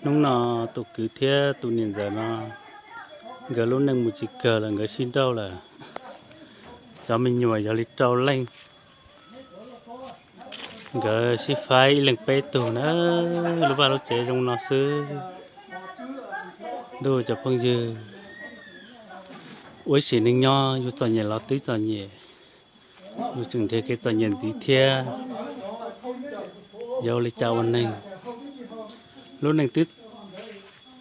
Hnub no tus kwv thiab tus niam ntxawm no nkawd lub neej mus tsis kawg lawm, nkawd sib nrauj lawm. Cov me nyuam yog li rau leej, nkawd sib faib ib leeg peb tug na. Lub vaj lub tsev zoo no xwb. Ntuj, cov phooj ywg, ua ib sim neej nyob yus txom nyem los twb txom nyem, yus tseem nrhiav kev txom nyem ntxiv thiab. Yog ua li cas ua neeg, lub neej twb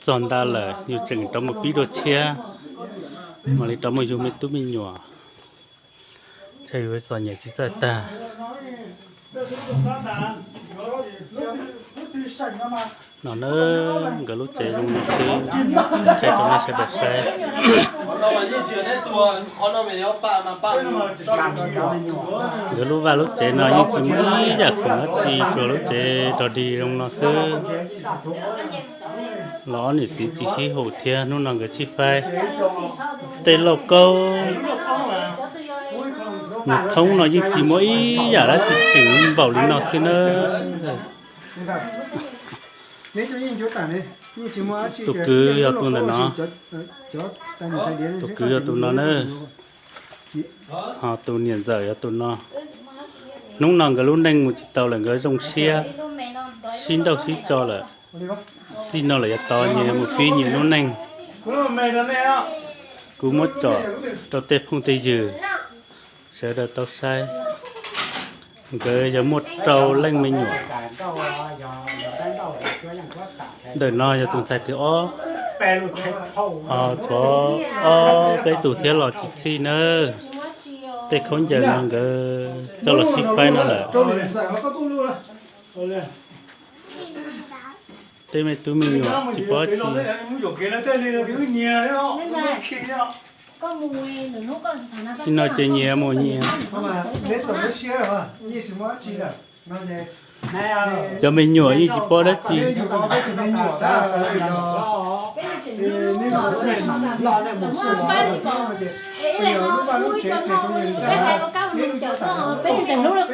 txog nta lawm yus tseem rov mus pib dua tshiab, mam li rov mus yug me tub me nyuam, ntshe yus txom nyem tsis txawj tag. No na, nkawd lub tsev zoo no xwb, saib rau nej sawv daws saib. Nkawd lub vaj lub tsev no yeej tsis muaj ib yam khoom dab tsi, tsuas lub tsev rog dig zoo no xwb. Los ob niam txiv tsis sib haum thiab, hnub no nkawd sib faib. Tej lauj kaub mus thoob no yeej tsis muaj ib yam dab tsi, tseem npaum li no xwb na. Tus kwv yog tus ntawm no, tus kwv yog tus no na, ho tus niam ntxawm yog tus no. Hnub no nkawd lub neej mus tsis tau lawm, nkawd zoo siab sib nrauj sib tso lawm. Txij no lawm yav tod nyias mus pib nyias lub neej. Kuv muab tsom rau tej phooj tej ywg sawv daws tau saib. Nkawd yog muaj rau leej me nyuam. Ntawm no yog tus ntxhais thib ob, ho tshuav ob peb tus thiab los tsis txhij nawb. Tej khaub ncaws no nkawd coj los sib faib no lawm. Tej me tub me nyuam tsis paub tsi. Txij no ces nyias mus nyias. Cov me nyuam yeej tsis paub dab tsi.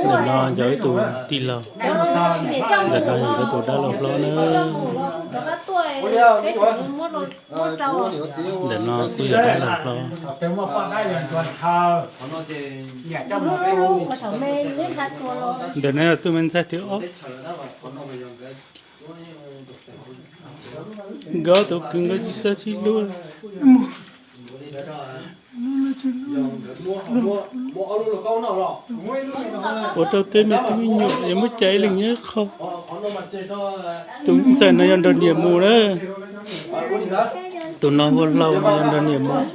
Ntawm no yog ib tug tij laug, ntawm no yog nkawd tus dab laug hlob na. Ntawm no kuj yog dab laug hlob. Ntawm no yog tus me ntxhais thib ob. Nkawd ob tug kwv nkawd tsis txawj sib hlub. Ua rau tej me tub me nyuam yuav muab cais ib leeg nyob ib qho. Tus ntxhais no yog nrog niam mus na. Tus no hu hlau no yog nrog niam mus.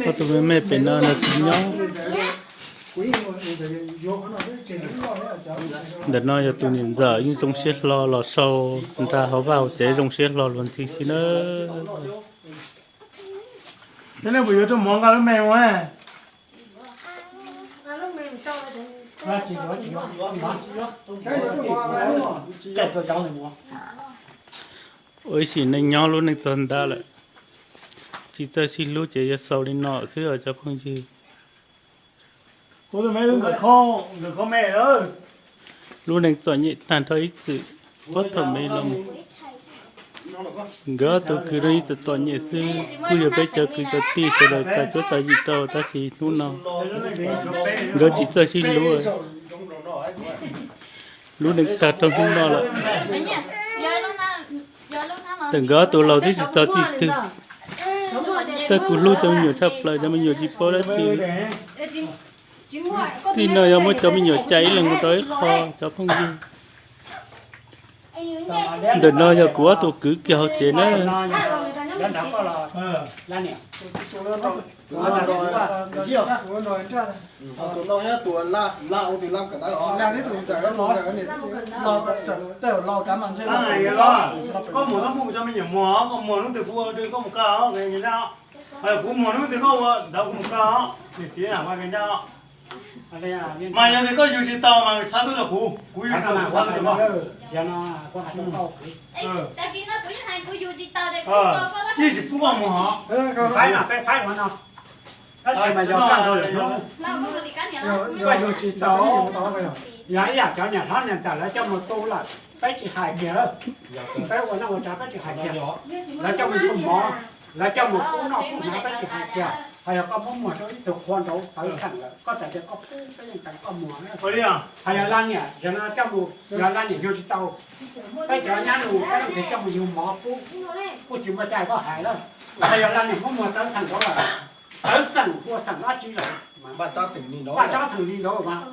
Ob tug me me pem no nrog txiv nyob. Ntawm no yog tus niam ntxawm yeej zoo siab hlo los sau nra hauv vaj hauv tsev zoo siab hlo luag ntxhi xwb na. Ua ib sim neej nyob lub neej txog nta lawm, tsis txawj sib hlub ces yuav xaus li no xwb os cov phooj ywg. Lub neej txom nyem tag nrho ib txwm, puag thaum me los mus. Nkawd ob tug kwv no ib txwm txom nyem xwb, kuj yog peb cov kwv cov tij sawv daws txais cuab txais yim rau, tab sis hnub no nkawd tsis txawj sib hlub. Lub neej tag rau hnub no lawm. Ntawm nkawd ob tug laus twb tsis txog txij twg. Tab kuv hlub cov me nyuam tshaj plaws, cov me nyuam tsis paub dab tsi. Txij no yog muab cov me nyuam cais ib leeg mus rau ib qho cov phooj ywg. Ntawm no yog kuv ob tug kwv kiag hauv tsev na. Koj mus txhob muag cov me nyuam muag, koj muag hnub twg kuv ua rau koj mus kaj os, kuv muag hnub twg koj ua ntawd kuv mus kaj os, niam txiv na. Mas yog tias koj yug tsis tau mas xav twb rau kuv, kuv yug tsis tau kuv xav twb rau koj. Yeej tsis pub koj mus hov. Tab sis mas yog kaj ntug lwm hnub, koj yug tsis tau, yog ib yam cov niam hlob niam ntxawm lawv coj mus tu lawm. Peb tsis hais kiag lawm, peb ua noj ua tsav peb tsis hais kiag. Lawv coj mus yug mov, lawv coj mus pub noj pub hnav peb tsis hais kiag. Ho yog koj muab muag rau ib tug qhua nraud txawv xeem lawm, koj txawm tias koj pub peb yeej teev koj muag. Ho yog laj niam, yog no coj mus, yog laj niam yug tsis tau, peb cov nyab nus peb leej twg coj mus yug mov pub, kuj tsis muaj cai koj hais lawm. Ho yog laj niam muab muag txawv xeem nraud lawm, txawv xeem ua xeem dab tsi lawm, vaj tsab xeem li nraud mas,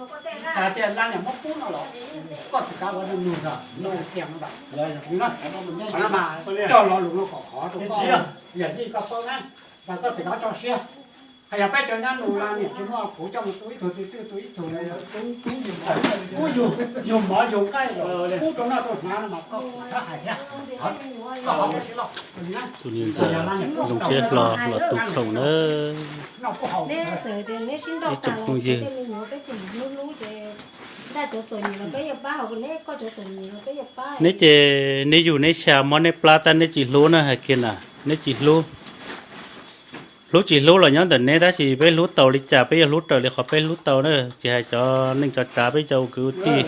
txawm tias laj niam muab pub no los koj tsis kav ua nug nug tiag no mas, coj lo lus no kom khov rau koj, yam li koj paub na, mas koj tsis kav tso siab. Hais yog peb cov nyab nus laj niam tsis muaj, kuv coj mus tu ib tug txiv txwj tu ib tug, pub yug mov yug nqaij los pub rau noj rau hnav no mas koj txhob hais thiab. Koj ho ua siab loj. Tus niag ntawd zoo siab hlo los tu khoom na. Ib tsoom phooj ywg, neb ces neb yug neb xya mob neb plab tab neb tsis hlub na, hais kiag na, neb tsis hlub. Hlub tsis hlub los nyob ntawm neb, tab sis peb hlub tau li cas, peb yuav hlub raws li qhov peb hlub tau na, tsis hais cov neej cov tsav, peb cov ua kwv ua tij.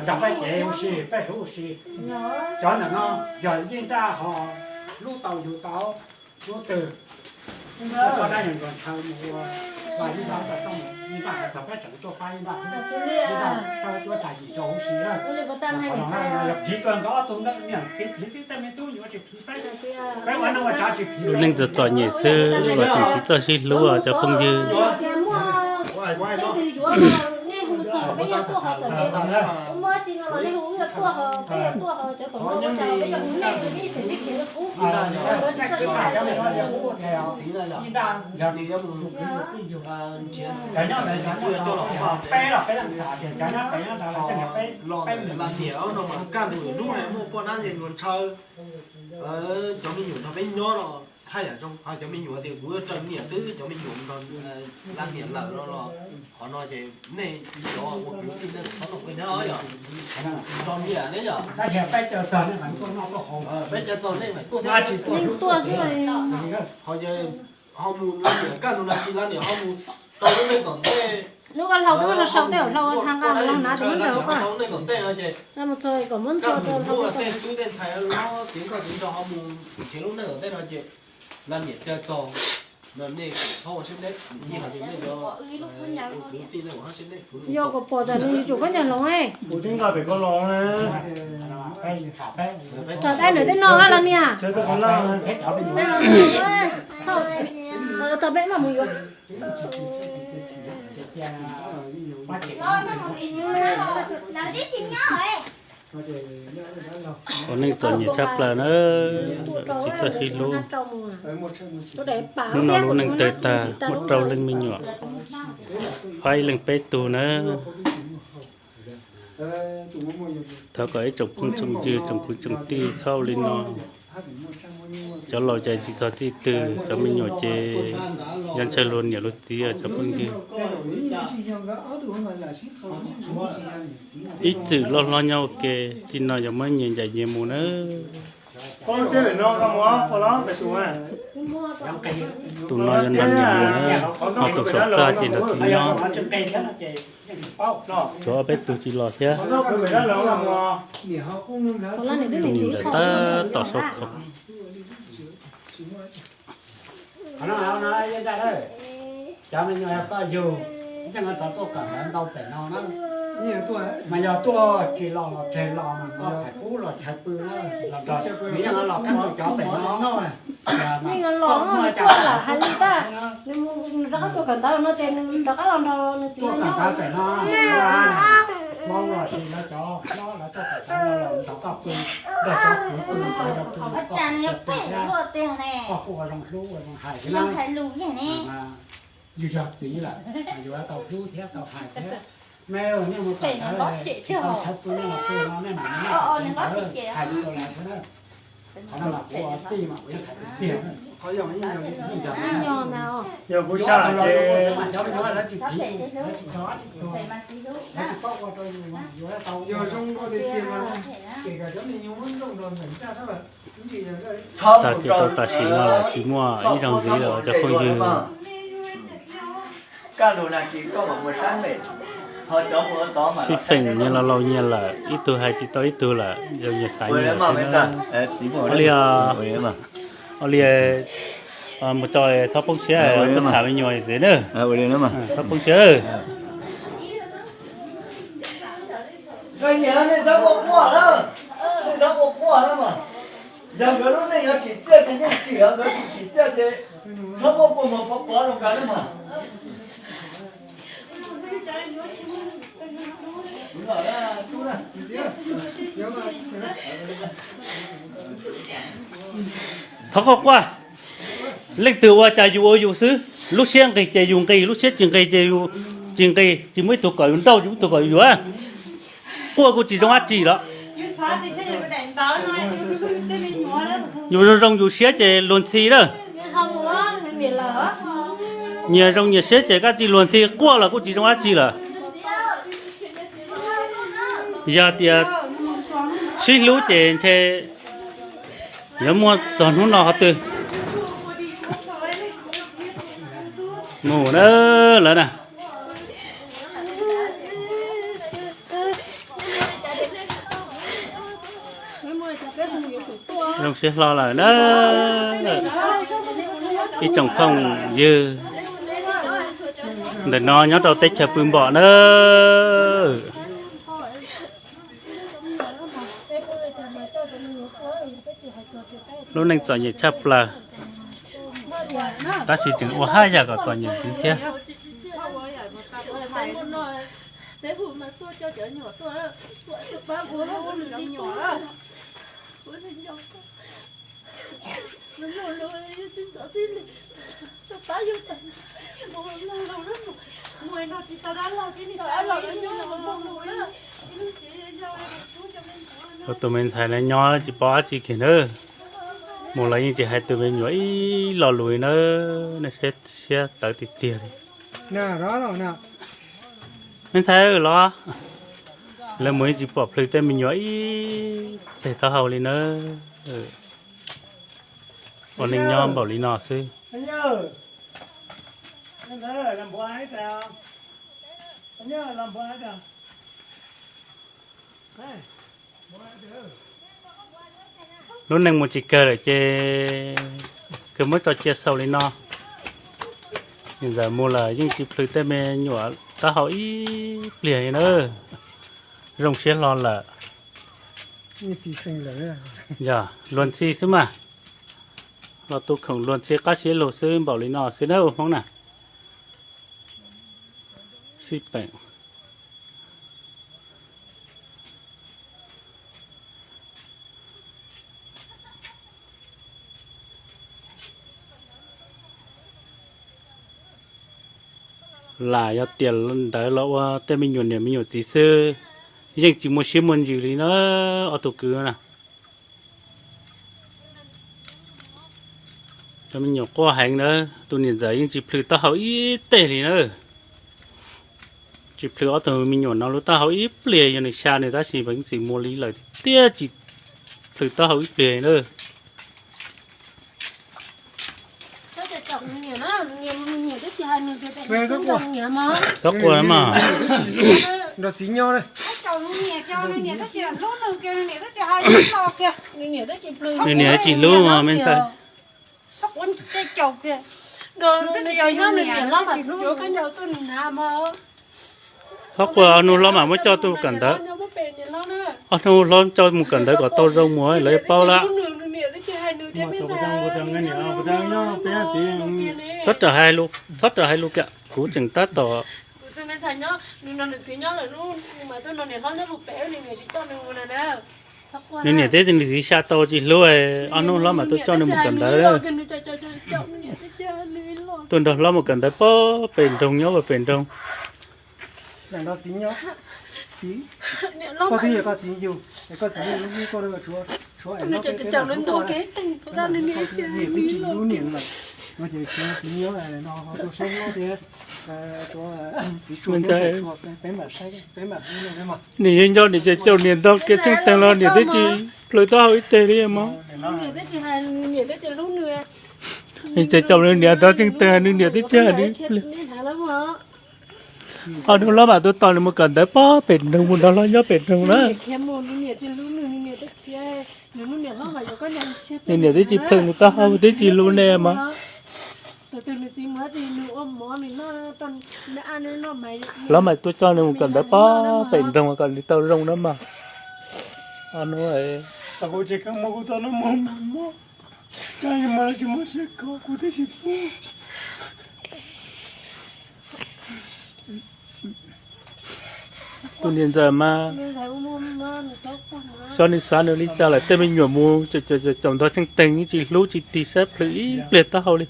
Nrog peb cev huv si, peb hlub huv si. Cov ntawm no yog yeej nraj ho hlub tau yug tau, hlub twg, koj dab yog nkaus ntshaw mus ua, ua ib nraj tau tau, ib nraj txog peb tseem tuaj pab ib nraj, ib nraj tau tuaj tas yim rau huv si na. Qhov no yog phiv rau nkawd ob tug niam txiv, phiv txwb tej me tub yuav tsis phiv peb, peb ua neej ua tsav tsis phiv. Lub neej txom txom nyem xwb los tseem tsis txawj sib hlub cov phooj ywg. Los ntawm laj niam no mas kaj ntug lub hais muaj poj dab yog nkaus ntshaw, cov me nyuam nrog peb nyob los haj yam zoo, ho cov me nyuam tias kuv yuav raws niam xwb, cov me nyuam nrog laj niam lawm no los, qhov no ces nej cov ua kwv tij nej txhob tau nyob yom, nrog niam ne yom. Peb caw txog nej mam tuaj xwb, ho mus laj niam kaj ntug laj niam ho mus tau lub neej tom ntej. Lub koj hlau twb sau tej hlau txha nqa los na tus muab ntsawg koj. Tau lub neej tom ntej no ces kaj ntug hnub tej tub tej ntxhais los txiv nkauj txiv nraug ho mus nrhiav lub neej tom ntej no ces laj niam caw txog no nej txhob ua siab deb, nej cov ua kwv tij nej ua siab deb. Yog kuv pom tsam nws yuav tsum khaub ncaws hloov ne. Kuv twb nqa pem koj los ne. Tom dab nws tej no los niam. Tom peb mam mus yuav. Ua neej txom nyem tshaj plaws na, tsis txawj sib hlub. Hnub no lub neej tawg tag muaj rau leej me nyuam, pab ib leeg peb tug na. Thov kom ib tsoom phooj tsoom ywg tsoom kwv tsoom tij txhob ua li no. Cov laus ces tsis txog txij twg, cov me nyuam ces nco ntshaw luag niam luag txiv cov phooj ywg. Ib txwm loj hlob nyob ua ke, txij no yuav muab nyias ncaim nyias mus nawb. Tus no yuav nrog niam mus nawb, ho tus saum txaj ces nrog txiv nyob. Tshuav ob peb tug tsis los thiab. Tus niam ntawd tab tom sau khoom. Cov me nyuam koj yug, yeej rov tuaj kawm ntawv ntau pem no na. Mas yog tuaj tsis los los tseg los mas koj hais pub los chaw pw na, los nrog, nws yeej los kab ntug cov pem no. Yeej los nws tuaj lam hais li tag, nws rov qab tuaj kawm ntawv no ces nws rov qab los nrog nws txiv nyob pem no. Hmoob los sis lawv cov hlob lawv tuaj kawm ntawv no los nrog koj pw, nrog cov kwv pw, nrog cov kwv, koj kuj ua zoo hlub ua zoo hais thiab na. Yus yog txiv lawm, yuav tau hlub thiab tau hais thiab. Me, nej mus kawm ntawv, tsis tau chaw pw nej los pw no, nej mam noj tsev ntawd, hais li lawv thiab na. Yog kuv sab ces tag kis rau tam sim no tsis muaj ib zaug ntxiv lawm cov phooj ywg. Xij peem nyias laus laus nyias lawm, ib tug hais tsis tau ib tug lawm, zoo nyias xaiv nyias lawm xwb na. Ua li, ua li, mus tso, txhob poob siab, tuaj tham me nyuam ntxiv na. Txhob poob siab. Yog nkawd lub neej yuav tsim txiaj ces yeej tsim, yog nkawd tsis tsim txiaj ces txhob muab kua muag pov pov rau nkawd na mas. Txhob quaj quaj. Leej twg ua cas yus ua yus xwb, lub siab nqis ces yus nqis, lub siab tsis nqis ces yus tsis nqis, tsis muaj ib tug kom yus nrauj, tsis muaj ib tug kom yus yuav. Quaj kuj tsis zoo dab tsi los. Yus zoo zoo yus siab ces luag ntxhi lawm. Nyias zoo nyias siab ces koj tsis luag ntxhi, quaj los kuj tsis zoo dab tsi lawm. Yog tias sib hlub ces ntshe yuav muaj txog hnub no qhov twg. Mus na lawv na. Zoo siab hlo lawm na ib tsoom phooj ywg ntawm no nyob rau teb chaws pw npom na. Lub neej txom nyem tshaj plaws, tab sis tseem ua haj yam kom txom nyem ntxiv thiab. Tus me ntxhais no nyob tsis pom dab tsi kiag na, mus los yeej tsis hais tus me nyuam ib lo lus li na, nej saib siab tawv tiag tiag li. Me ntxhais los, lawv mus yeej tsis pom plhws tej me nyuam ib teg taub hau li na. Ua neej nyob npaum li no xwb. Lub neej mus tsis kawg lawm ces kawg muab tso cia xaus li no. Niam ntxawm mus lawm yeej tsis plhws tej me nyuam taub hau ib pliag li na. Zoo siab hlo lawm. Yog luag ntxhi xwb mas, los tu khoom luag ntxhi qab siab lug xwb npaum li no xwb na ua Hmoob na. Xij peem. Lam yog tiam ntawd los ua tej me nyuam niam me nyuam txiv xwb, yeej tsis muaj siab muaj ntsws li na, ob tug kwv na. Cov me nyuam quaj heev na, tus niam ntxawm yeej tsis plhws taub hau ib teg li na. Tsis plhws ob tug me nyuam no lub taub hau ib pliag, yog nws xya nws tab sis yeej tsis muaj li lawm tiag, tsis plhws taub hau ib pliag li na. Txhob quaj mas. Nws niam tsis hlub mas me ntxhais. Txhob quaj, ob hnub hlob mam muab coj tuaj kawm ntawv. Ob hnub hlob coj mus kawm ntawv kom tau zoo mus lawv yuav paub lawm. Txhob raws hais lus kiag, kuv tseem tab tom Nws niam thiab nws txiv xya tau tsis hlub, ob hnub hlob mam tuaj coj nws mus kawm ntawv. Tuaj nrog hlob mus kawm ntawv pem nroog, nyob pem nroog. Nws cov caum nws ntog kev teeg puas tab nws niam ib txhia niam twb tsis hlub niam lawm, no ces txiv nyob no tua saib nyob thiab, peb mam saib peb mam hlub niam. Niam yeej nco niam cov caum niam ntog kev txheej teeg los niam twb tsis plhws taub hau ib teg li mas. Niam twb tsis hais, niam twb tsis hlub nws. Nws cov caum nws niam ntog txheej teeg nws niam twb tsis hais li. Ob hnub los mam tuaj tos nws mus kawm ntawv pog pem nroog, mus nrog hlob nyob pem nroog na. Nws niam twb tsis plhws nws taub hau twb tsis hlub nej mas. Hlob mam tuaj coj nws mus kawm ntawv pog pem nroog kom nws tau zoo na mas. Tus niam ntxawm mas xyov nws xav nws li cas lawm, tej me nyuam mus caum ntog txheej teeg tsis hlub tsis tig saib plhws ib pliag taub hau li.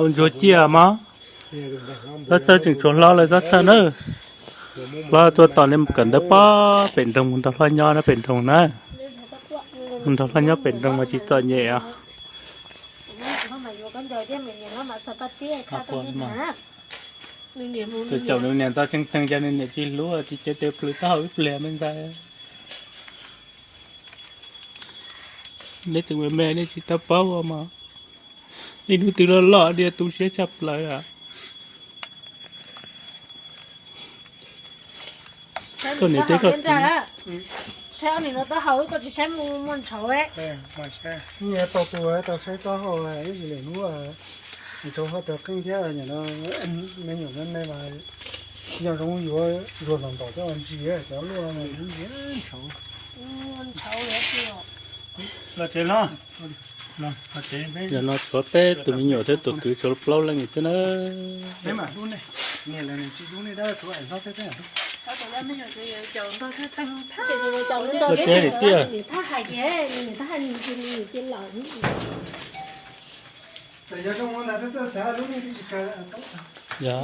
Ntsuag ciaj mas, Txhob Txhawj tseem tshuav hlob lawm Txhob Txhawj na. Hlob tuaj tos nej mus kawm ntawv pog pem nroog, mus nrog hlob nyob na pem nroog na. Mus nrog hlob nyob pem nroog mas tsis txom nyem os. Tus caum nws niam ntog txheej teeg ces nws niam tsis hlub, tsis cia tes plhws taub hau ib pliag me ntxhais. Neb tseem me me nej tsis tau paub ua mas, ib hnub twg loj loj nej tu siab tshaj plaws. Koj niam teb koj saib ob nim no taub hau koj tsis saib muaj ntshauv. Tau tus tau saib taub hau ib sim lwm hnub, ntshauv haj tawg qeej thiab. Nim no me nyuam me me mas yog zoo yuav zuag ntom ntom coj ntsis cov luaj ntshauv. Yog no tshuav peb tus me nyuam thiab tus kwv tshuav plaub leej xwb na. Ua tsev tiag. Yog.